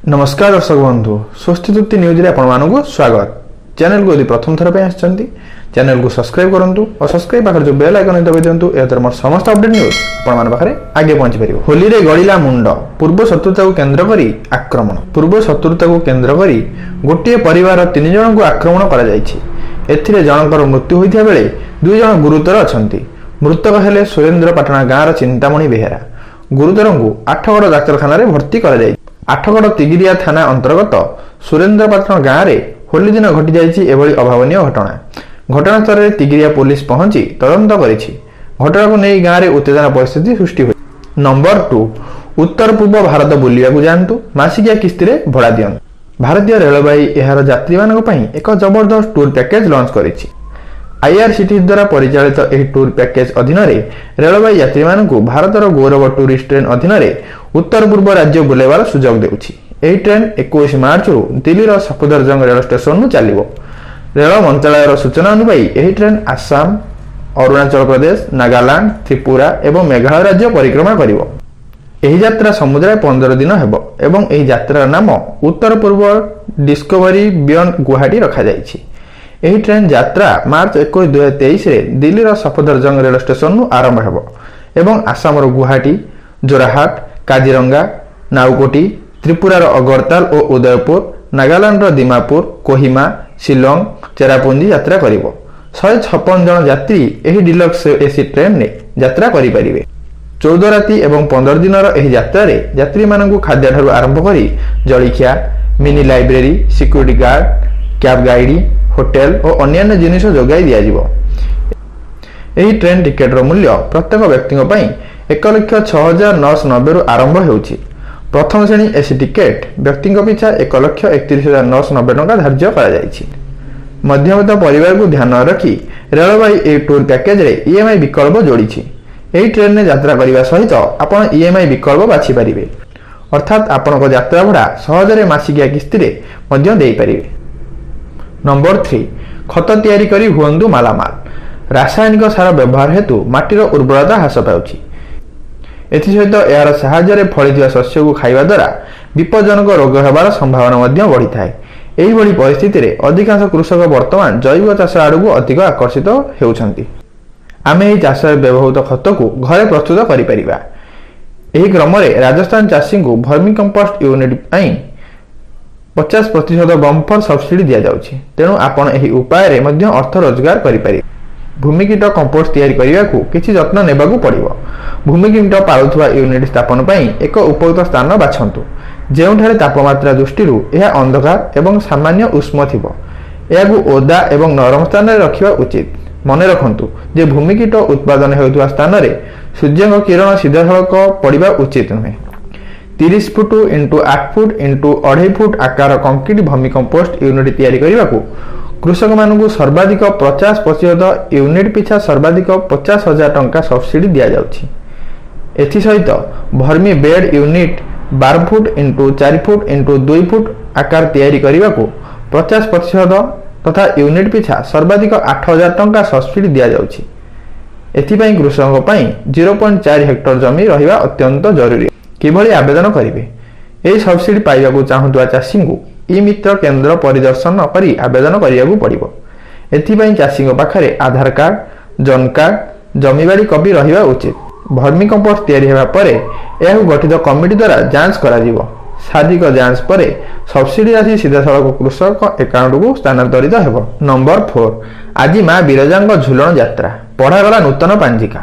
ନମସ୍କାର ଦର୍ଶକ ବନ୍ଧୁ, ସ୍ୱସ୍ତି ତୃପ୍ତି ନ୍ୟୁଜ୍ରେ ଆପଣମାନଙ୍କୁ ସ୍ୱାଗତ। ଚ୍ୟାନେଲକୁ ଯଦି ପ୍ରଥମ ଥର ପାଇଁ ଆସିଛନ୍ତି, ଚ୍ୟାନେଲକୁ ସବସ୍କ୍ରାଇବ୍ କରନ୍ତୁ ଓ ସବସ୍କ୍ରାଇବ୍ ପାଖରେ ଯେଉଁ ବେଲ୍ ଆଇକନ୍ ଦବାଇ ଦିଅନ୍ତୁ। ଏହାଦ୍ୱାରା ମୋର ସମସ୍ତ ଅପଡେଟ୍ ନ୍ୟୁଜ୍ ଆପଣମାନଙ୍କ ପାଖରେ ଆଗେ ପହଞ୍ଚି ପାରିବ। ହୋଲିରେ ଗଳିଲା ମୁଣ୍ଡ, ପୂର୍ବ ଶତ୍ରୁତାକୁ କେନ୍ଦ୍ର କରି ଆକ୍ରମଣ। ପୂର୍ବ ଶତ୍ରୁତାକୁ କେନ୍ଦ୍ର କରି ଗୋଟିଏ ପରିବାର ତିନି ଜଣଙ୍କୁ ଆକ୍ରମଣ କରାଯାଇଛି। ଏଥିରେ ଜଣଙ୍କର ମୃତ୍ୟୁ ହୋଇଥିବା ବେଳେ ଦୁଇ ଜଣ ଗୁରୁତର ଅଛନ୍ତି। ମୃତକ ହେଲେ ସୁରେନ୍ଦ୍ରପାଟଣା ଗାଁର ଚିନ୍ତାମଣି ବେହେରା। ଗୁରୁତରଙ୍କୁ ଆଠଗଡ଼ ଡାକ୍ତରଖାନାରେ ଭର୍ତ୍ତି କରାଯାଇଛି। ଆଠଗଡ଼ ତିଗିରିଆ ଥାନା ଅନ୍ତର୍ଗତ ସୁରେନ୍ଦ୍ରପାଟଣା ଗାଁରେ ହୋଲି ଦିନ ଘଟିଯାଇଛି ଏଭଳି ଅଭାବନୀୟ ଘଟଣା। ଘଟଣାସ୍ଥଳରେ ତିଗିରିଆ ପୋଲିସ ପହଞ୍ଚି ତଦନ୍ତ କରିଛି। ଘଟଣାକୁ ନେଇ ଗାଁରେ ଉତ୍ତେଜନା ପରିସ୍ଥିତି ସୃଷ୍ଟି ହୋଇଛି। ନମ୍ବର 2, ଉତ୍ତର ପୂର୍ବ ଭାରତ ବୁଲିବାକୁ ଯାଆନ୍ତୁ, ମାସିକିଆ କିସ୍ତିରେ ଭଡ଼ା ଦିଅନ୍ତୁ। ଭାରତୀୟ ରେଳବାଇ ଏହାର ଯାତ୍ରୀମାନଙ୍କ ପାଇଁ ଏକ ଜବରଦସ୍ତ ଟୁର୍ ପ୍ୟାକେଜ ଲଞ୍ଚ କରିଛି। ଆଇଆରସିଟିସି ଦ୍ୱାରା ପରିଚାଳିତ ଏହି ଟୁର୍ ପ୍ୟାକେଜ ଅଧୀନରେ ରେଳବାଇ ଯାତ୍ରୀମାନଙ୍କୁ ଭାରତର ଗୌରବ ଟୁରିଷ୍ଟ ଟ୍ରେନ୍ ଅଧୀନରେ ଉତ୍ତର ପୂର୍ବ ରାଜ୍ୟ ବୁଲାଇବାର ସୁଯୋଗ ଦେଉଛି। ଏହି ଟ୍ରେନ୍ 21 ମାର୍ଚ୍ଚରୁ ଦିଲ୍ଲୀର ସଫଦରଜଙ୍ଗ ରେଳ ଷ୍ଟେସନରୁ ଚାଲିବ। ରେଳ ମନ୍ତ୍ରାଳୟର ସୂଚନା ଅନୁଯାୟୀ, ଏହି ଟ୍ରେନ୍ ଆସାମ, ଅରୁଣାଚଳ ପ୍ରଦେଶ, ନାଗାଲାଣ୍ଡ, ତ୍ରିପୁରା ଏବଂ ମେଘାଳୟ ରାଜ୍ୟ ପରିକ୍ରମା କରିବ। ଏହି ଯାତ୍ରା ସମୁଦାୟ 15 ଦିନ ହେବ ଏବଂ ଏହି ଯାତ୍ରାର ନାମ ଉତ୍ତର ପୂର୍ବ ଡିସ୍କଭରି ବିୟଣ୍ଡ ଗୁଆହାଟି ରଖାଯାଇଛି। ଏହି ଟ୍ରେନ୍ ଯାତ୍ରା ମାର୍ଚ୍ଚ 21, 2023ରେ ଦିଲ୍ଲୀର ସଫଦରଜଙ୍ଗ ରେଳ ଷ୍ଟେସନରୁ ଆରମ୍ଭ ହେବ ଏବଂ ଆସାମର ଗୁଆହାଟି, ଜୋରହାଟ, କାଜିରଙ୍ଗା, ନାଉକୋଟି, ତ୍ରିପୁରାର ଅଗରତାଲ ଓ ଉଦୟପୁର, ନାଗାଲାଣ୍ଡର ଦିମାପୁର, କୋହିମା, ଶିଲଂ, ଚେରାପୁଞ୍ଜି ଯାତ୍ରା କରିବ। 156 ଜଣ ଯାତ୍ରୀ ଏହି ଡିଲକ୍ସ ଏସି ଟ୍ରେନରେ ଯାତ୍ରା କରିପାରିବେ। 14 ରାତି ଏବଂ 15 ଦିନର ଏହି ଯାତ୍ରାରେ ଯାତ୍ରୀମାନଙ୍କୁ ଖାଦ୍ୟଠାରୁ ଆରମ୍ଭ କରି ଜଳଖିଆ, mini library, security guard, cab ଗାଇଡି, hotel ଓ ଅନ୍ୟାନ୍ୟ ଜିନିଷ ଯୋଗାଇ ଦିଆଯିବ। ଏହି ଟ୍ରେନ୍ ଟିକେଟର ମୂଲ୍ୟ ପ୍ରତ୍ୟେକ ବ୍ୟକ୍ତିଙ୍କ ପାଇଁ 1,06,990ରୁ ଆରମ୍ଭ ହେଉଛି। ପ୍ରଥମ ଶ୍ରେଣୀ ଏସି ଟିକେଟ୍ ବ୍ୟକ୍ତିଙ୍କ ପିଛା 1,31,990 ଟଙ୍କା ଧାର୍ଯ୍ୟ କରାଯାଇଛି। ମଧ୍ୟବିତ୍ତ ପରିବାରକୁ ଧ୍ୟାନରେ ରଖି ରେଳବାଇ ଏହି ଟୁର୍ ପ୍ୟାକେଜରେ ଇଏମ୍ଆଇ ବିକଳ୍ପ ଯୋଡ଼ିଛି। ଏହି ଟ୍ରେନରେ ଯାତ୍ରା କରିବା ସହିତ ଆପଣ ଇଏମ୍ଆଇ ବିକଳ୍ପ ବାଛିପାରିବେ, ଅର୍ଥାତ୍ ଆପଣଙ୍କ ଯାତ୍ରା ଭଡ଼ା ସହଜରେ ମାସିକିଆ କିସ୍ତିରେ ମଧ୍ୟ ଦେଇପାରିବେ। ନମ୍ବର 3, ଖତ ତିଆରି କରି ହୁଅନ୍ତୁ ମାଲାମାଲ। ରାସାୟନିକ ସାର ବ୍ୟବହାର ହେତୁ ମାଟିର ଉର୍ବରତା ହ୍ରାସ ପାଉଛି। ଏଥିସହିତ ଏହାର ସାହାଯ୍ୟରେ ଫଳିଥିବା ଶସ୍ୟକୁ ଖାଇବା ଦ୍ୱାରା ବିପଜ୍ଜନକ ରୋଗ ହେବାର ସମ୍ଭାବନା ମଧ୍ୟ ବଢ଼ିଥାଏ। ଏହିଭଳି ପରିସ୍ଥିତିରେ ଅଧିକାଂଶ କୃଷକ ବର୍ତ୍ତମାନ ଜୈବିକ ଚାଷ ଆଡ଼କୁ ଅଧିକ ଆକର୍ଷିତ ହେଉଛନ୍ତି। ଆମେ ଏହି ଚାଷରେ ବ୍ୟବହୃତ ଖତକୁ ଘରେ ପ୍ରସ୍ତୁତ କରିପାରିବା। ଏହି କ୍ରମରେ ରାଜସ୍ଥାନ ଚାଷୀଙ୍କୁ ଭର୍ମି କମ୍ପୋଷ୍ଟ ୟୁନିଟ୍ ପାଇଁ 50% ବମ୍ପର ସବସିଡି ଦିଆଯାଉଛି। ତେଣୁ ଆପଣ ଏହି ଉପାୟରେ ମଧ୍ୟ ଅର୍ଥ ରୋଜଗାର କରିପାରିବେ। ଭୂମିକୀଟ କମ୍ପୋଷ୍ଟ ତିଆରି କରିବାକୁ କିଛି ଯତ୍ନ ନେବାକୁ ପଡ଼ିବ। ଭୂମିକୀଟ ପାଳୁଥିବା ୟୁନିଟ୍ ସ୍ଥାପନ ପାଇଁ ଏକ ଉପଯୁକ୍ତ ସ୍ଥାନ ବାଛନ୍ତୁ, ଯେଉଁଠାରେ ତାପମାତ୍ରା ଦୃଷ୍ଟିରୁ ଏହା ଅନ୍ଧକାର ଏବଂ ସାମାନ୍ୟ ଉଷ୍ମ ଥିବ। ଏହାକୁ ଓଦା ଏବଂ ନରମ ସ୍ଥାନରେ ରଖିବା ଉଚିତ। ମନେ ରଖନ୍ତୁ ଯେ ଭୂମିକୀଟ ଉତ୍ପାଦନ ହେଉଥିବା ସ୍ଥାନରେ ସୂର୍ଯ୍ୟଙ୍କ କିରଣ ସିଧାସଳଖ ପଡ଼ିବା ଉଚିତ ନୁହେଁ। 30 foot into 8 foot into 2.5 foot ଆକାର କଂକ୍ରିଟ ଭର୍ମି କମ୍ପୋଷ୍ଟ ୟୁନିଟ୍ ତିଆରି କରିବାକୁ କୃଷକମାନଙ୍କୁ ସର୍ବାଧିକ 50%, ୟୁନିଟ୍ ପିଛା ସର୍ବାଧିକ 50,000 ଟଙ୍କା ସବସିଡି ଦିଆଯାଉଛି। ଏଥିସହିତ vermi bed unit 12 foot into 4 foot into 2 foot ଆକାର ତିଆରି କରିବାକୁ 50% ତଥା ୟୁନିଟ୍ ପିଛା ସର୍ବାଧିକ 8,000 ଟଙ୍କା ସବସିଡି ଦିଆଯାଉଛି। ଏଥିପାଇଁ କୃଷକଙ୍କ ପାଇଁ 0.4 ହେକ୍ଟର ଜମି ରହିବା ଅତ୍ୟନ୍ତ ଜରୁରୀ। କିଭଳି ଆବେଦନ କରିବେ? ଏହି ସବସିଡି ପାଇବାକୁ ଚାହୁଁଥିବା ଚାଷୀଙ୍କୁ ଇ ମିତ୍ର କେନ୍ଦ୍ର ପରିଦର୍ଶନ କରି ଆବେଦନ କରିବାକୁ ପଡ଼ିବ। ଏଥିପାଇଁ ଚାଷୀଙ୍କ ପାଖରେ ଆଧାର କାର୍ଡ, ଜନ୍ମ କାର୍ଡ, ଜମିବାଡ଼ି କପି ରହିବା ଉଚିତ। ଭର୍ମି କମ୍ପୋଷ୍ଟ ତିଆରି ହେବା ପରେ ଏହାକୁ ଗଠିତ କମିଟି ଦ୍ୱାରା ଯାଞ୍ଚ କରାଯିବ। ଶାରୀରିକ ଯାଞ୍ଚ ପରେ ସବସିଡି ରାଶି ସିଧାସଳଖ କୃଷକ ଆକାଉଣ୍ଟକୁ ସ୍ଥାନାନ୍ତରିତ ହେବ। ନମ୍ବର 4, ଆଜି ମା ବିରଜାଙ୍କ ଝୁଲଣ ଯାତ୍ରା, ପଢ଼ାଗଲା ନୂତନ ପାଞ୍ଜିକା।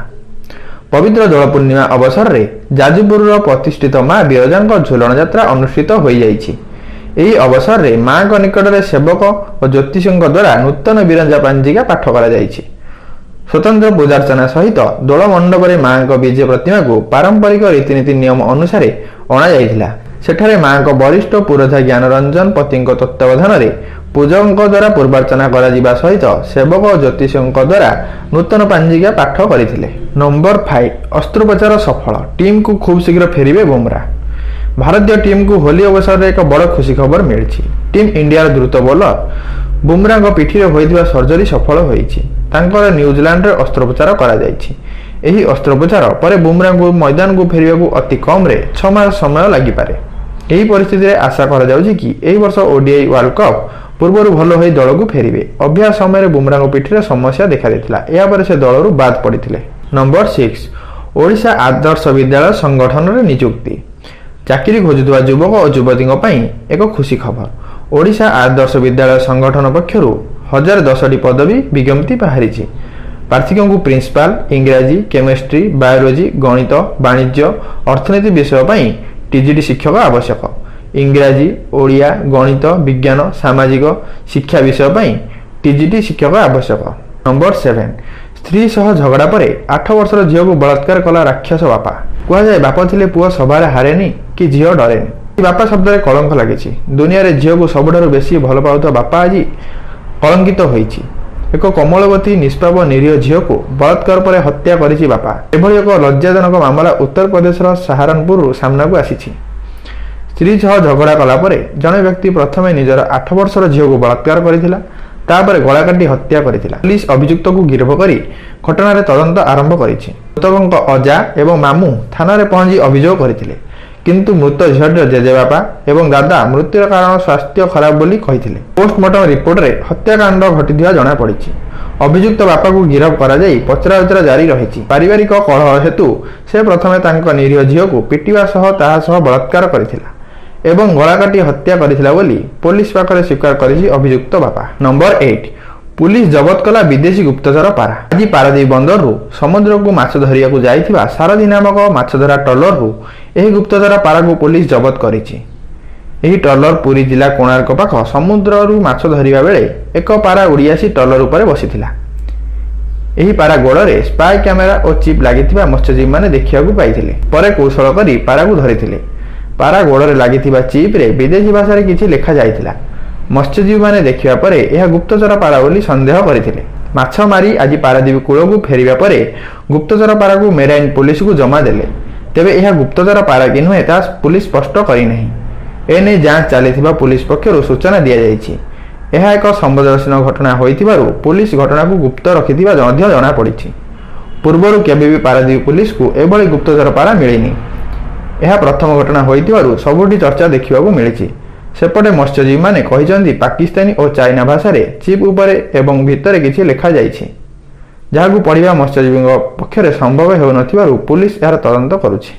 ପବିତ୍ର ଦୋଳ ପୂର୍ଣ୍ଣିମା ଅବସରରେ ଯାଜପୁରର ପ୍ରତିଷ୍ଠିତ ମା ବିରଜାଙ୍କ ଝୁଲଣ ଯାତ୍ରା ଅନୁଷ୍ଠିତ ହୋଇଯାଇଛି। ଏହି ଅବସରରେ ମାଙ୍କ ନିକଟରେ ସେବକ ଓ ଜ୍ୟୋତିଷଙ୍କ ଦ୍ୱାରା ନୂତନ ବିରଜା ପାଞ୍ଜିକା ପାଠ କରାଯାଇଛି। ସ୍ୱତନ୍ତ୍ର ପୂଜାର୍ଚ୍ଚନା ସହିତ ଦୋଳ ମଣ୍ଡପରେ ମାଙ୍କ ବିଜେ ପ୍ରତିମାକୁ ପାରମ୍ପରିକ ରୀତିନୀତି ନିୟମ ଅନୁସାରେ ଅଣାଯାଇଥିଲା। ସେଠାରେ ମାଙ୍କ ବରିଷ୍ଠ ପୁରୋଧା ଜ୍ଞାନରଞ୍ଜନ ପତିଙ୍କ ତତ୍ତ୍ୱାବଧାନରେ ପୂଜକଙ୍କ ଦ୍ୱାରା ପୂର୍ବାର୍ଚ୍ଚନା କରାଯିବା ସହିତ ସେବକ ଓ ଜ୍ୟୋତିଷଙ୍କ ଦ୍ୱାରା ନୂତନ ପାଞ୍ଜିକା ପାଠ କରିଥିଲେ। ନମ୍ବର 5, ଅସ୍ତ୍ରୋପଚାର ସଫଳ, ଟିମ୍କୁ ଖୁବ୍ ଶୀଘ୍ର ଫେରିବେ ବୁମରା। ଭାରତୀୟ ଟିମ୍କୁ ହୋଲି ଅବସରରେ ଏକ ବଡ଼ ଖୁସି ଖବର ମିଳିଛି। ଟିମ୍ ଇଣ୍ଡିଆର ଦ୍ରୁତ ବୋଲର ବୁମରାଙ୍କ ପିଠିରେ ହୋଇଥିବା ସର୍ଜରୀ ସଫଳ ହୋଇଛି। ତାଙ୍କର ନ୍ୟୁଜିଲାଣ୍ଡରେ ଅସ୍ତ୍ରୋପଚାର କରାଯାଇଛି। ଏହି ଅସ୍ତ୍ରୋପଚାର ପରେ ବୁମରାଙ୍କୁ ମଇଦାନକୁ ଫେରିବାକୁ ଅତି କମ୍ରେ 6 ମାସ ସମୟ ଲାଗିପାରେ। ଏହି ପରିସ୍ଥିତିରେ ଆଶା କରାଯାଉଛି କି ଏହି ବର୍ଷ ଓଡିଆଇ ୱାର୍ଲଡ କପ୍ ପୂର୍ବରୁ ଭଲ ହୋଇ ଦଳକୁ ଫେରିବେ। ଅଭ୍ୟାସ ସମୟରେ ବୁମରାଙ୍କ ପିଠିରେ ସମସ୍ୟା ଦେଖାଦେଇଥିଲା। ଏହାପରେ ସେ ଦଳରୁ ବାଦ୍ ପଡ଼ିଥିଲେ। ନମ୍ବର 6, ଓଡ଼ିଶା ଆଦର୍ଶ ବିଦ୍ୟାଳୟ ସଂଗଠନରେ ନିଯୁକ୍ତି। ଚାକିରି ଖୋଜୁଥିବା ଯୁବକ ଓ ଯୁବତୀଙ୍କ ପାଇଁ ଏକ ଖୁସି ଖବର। ଓଡ଼ିଶା ଆଦର୍ଶ ବିଦ୍ୟାଳୟ ସଂଗଠନ ପକ୍ଷରୁ 1010ଟି ପଦବୀ ବିଜ୍ଞପ୍ତି ବାହାରିଛି। ପ୍ରାର୍ଥୀଙ୍କୁ ପ୍ରିନ୍ସିପାଲ, ଇଂରାଜୀ, କେମିଷ୍ଟ୍ରି, ବାୟୋଲୋଜି, ଗଣିତ, ବାଣିଜ୍ୟ, ଅର୍ଥନୀତି ବିଷୟ ପାଇଁ ଟିଜିଟି ଶିକ୍ଷକ ଆବଶ୍ୟକ। ଇଂରାଜୀ, ଓଡ଼ିଆ, ଗଣିତ, ବିଜ୍ଞାନ, ସାମାଜିକ ଶିକ୍ଷା ବିଷୟ ପାଇଁ ଟିଜିଟି ଶିକ୍ଷକ ଆବଶ୍ୟକ। ନମ୍ବର 7, ସ୍ତ୍ରୀ ସହ ଝଗଡ଼ା ପରେ 8 ବର୍ଷର ଝିଅକୁ ବଳାତ୍କାର କଲା ରାକ୍ଷସ ବାପା। କୁହାଯାଏ, ବାପ ଥିଲେ ପୁଅ ସଭାରେ ହାରେନି କି ଝିଅ ଡରେନି। ବାପା ଶବ୍ଦରେ କଳଙ୍କ ଲାଗିଛି। ଦୁନିଆରେ ଝିଅକୁ ସବୁଠାରୁ ବେଶୀ ଭଲ ପାଉଥିବା ବାପା ଆଜି କଳଙ୍କିତ ହୋଇଛି। ଏକ କୋମଳମତି, ନିଷ୍ପାପ, ନିରୀହ ଝିଅକୁ ବଳାତ୍କାର ପରେ ହତ୍ୟା କରିଛି ବାପା। ଏଭଳି ଏକ ଲଜ୍ଜାଜନକ ମାମଲା ଉତ୍ତରପ୍ରଦେଶର ସାହାରନପୁରରୁ ସାମ୍ନାକୁ ଆସିଛି। ସ୍ତ୍ରୀ ସହ ଝଗଡ଼ା କଲା ପରେ ଜଣେ ବ୍ୟକ୍ତି ପ୍ରଥମେ ନିଜର 8 ବର୍ଷର ଝିଅକୁ ବଳାତ୍କାର କରିଥିଲା, ତାପରେ ଗଳାକାଟି ହତ୍ୟା କରିଥିଲା। ପୁଲିସ ଅଭିଯୁକ୍ତକୁ ଗିରଫ କରି ଘଟଣାରେ ତଦନ୍ତ ଆରମ୍ଭ କରିଛି। ମୃତକଙ୍କ ଅଜା ଏବଂ ମାମୁଁ ଥାନାରେ ପହଞ୍ଚି ଅଭିଯୋଗ କରିଥିଲେ। କିନ୍ତୁ ମୃତ ଝିଅଟିର ଜେଜେବାପା ଏବଂ ଦାଦା ମୃତ୍ୟୁର କାରଣ ସ୍ୱାସ୍ଥ୍ୟ ଖରାପ ବୋଲି କହିଥିଲେ। ପୋଷ୍ଟମର୍ଟମ ରିପୋର୍ଟରେ ହତ୍ୟାକାଣ୍ଡ ଘଟିଥିବା ଜଣାପଡ଼ିଛି। ଅଭିଯୁକ୍ତ ବାପାକୁ ଗିରଫ କରାଯାଇ ପଚରାଉଚରା ଜାରି ରହିଛି। ପାରିବାରିକ କଳହ ହେତୁ ସେ ପ୍ରଥମେ ତାଙ୍କ ନିରୀହ ଝିଅକୁ ପିଟିବା ସହ ତାହା ସହ ବଳାତ୍କାର କରିଥିଲା ଏବଂ ଗଳାକାଟି ହତ୍ୟା କରିଥିଲା ବୋଲି ପୋଲିସ ପାଖରେ ସ୍ୱୀକାର କରିଛି ଅଭିଯୁକ୍ତ ବାପା। ନମ୍ବର 8, ପୁଲିସ ଜବତ କଲା ବିଦେଶୀ ଗୁପ୍ତଚର ପାରା। ଆଜି ପାରାଦୀପ ବନ୍ଦରରୁ ସମୁଦ୍ରକୁ ମାଛ ଧରିବାକୁ ଯାଇଥିବା ସାରଥୀ ନାମକ ମାଛଧରା ଟ୍ରଲରରୁ ଏହି ଗୁପ୍ତଚର ପାରାକୁ ପୋଲିସ ଜବତ କରିଛି। ଏହି ଟ୍ରଲର ପୁରୀ ଜିଲ୍ଲା କୋଣାର୍କ ପାଖ ସମୁଦ୍ରରୁ ମାଛ ଧରିବା ବେଳେ ଏକ ପାରା ଉଡ଼ି ଆସି ଟ୍ରଲର ଉପରେ ବସିଥିଲା। ଏହି ପାରା ଗୋଡ଼ରେ ସ୍ପାଇ କ୍ୟାମେରା ଓ ଚିପ୍ ଲାଗିଥିବା ମତ୍ସ୍ୟଜୀବୀମାନେ ଦେଖିବାକୁ ପାଇଥିଲେ। ପରେ କୌଶଳ କରି ପାରାକୁ ଧରିଥିଲେ। ପାରା ଗୋଡ଼ରେ ଲାଗିଥିବା ଚିପ୍ରେ ବିଦେଶୀ ଭାଷାରେ କିଛି ଲେଖାଯାଇଥିଲା। ମତ୍ସ୍ୟଜୀବୀମାନେ ଦେଖିବା ପରେ ଏହା ଗୁପ୍ତଚର ପାରା ବୋଲି ସନ୍ଦେହ କରିଥିଲେ। ମାଛ ମାରି ଆଜି ପାରାଦୀପ କୂଳକୁ ଫେରିବା ପରେ ଗୁପ୍ତଚର ପାରାକୁ ମେରାଇନ୍ ପୋଲିସକୁ ଜମା ଦେଲେ। ତେବେ ଏହା ଗୁପ୍ତଚର ପାରା କି ନୁହେଁ, ତାହା ପୁଲିସ ସ୍ପଷ୍ଟ କରିନାହିଁ। ଏନେଇ ଯାଞ୍ଚ ଚାଲିଥିବା ପୁଲିସ ପକ୍ଷରୁ ସୂଚନା ଦିଆଯାଇଛି। ଏହା ଏକ ସମ୍ବେଦନଶୀଳ ଘଟଣା ହୋଇଥିବାରୁ ପୁଲିସ ଘଟଣାକୁ ଗୁପ୍ତ ରଖିଥିବା ମଧ୍ୟ ଜଣାପଡ଼ିଛି। ପୂର୍ବରୁ କେବେ ବି ପାରାଦୀପ ପୁଲିସକୁ ଏଭଳି ଗୁପ୍ତଚର ପାରା ମିଳିନି। ଏହା ପ୍ରଥମ ଘଟଣା ହୋଇଥିବାରୁ ସବୁଠି ଚର୍ଚ୍ଚା ଦେଖିବାକୁ ମିଳିଛି। ସେପଟେ ମତ୍ସ୍ୟଜୀବୀମାନେ କହିଛନ୍ତି, ପାକିସ୍ତାନୀ ଓ ଚାଇନା ଭାଷାରେ ଚିପ୍ ଉପରେ ଏବଂ ଭିତରେ କିଛି ଲେଖାଯାଇଛି, ଯାହାକୁ ପଢ଼ିବା ମତ୍ସ୍ୟଜୀବୀଙ୍କ ପକ୍ଷରେ ସମ୍ଭବ ହେଉନଥିବାରୁ ପୁଲିସ ଏହାର ତଦନ୍ତ କରୁଛି।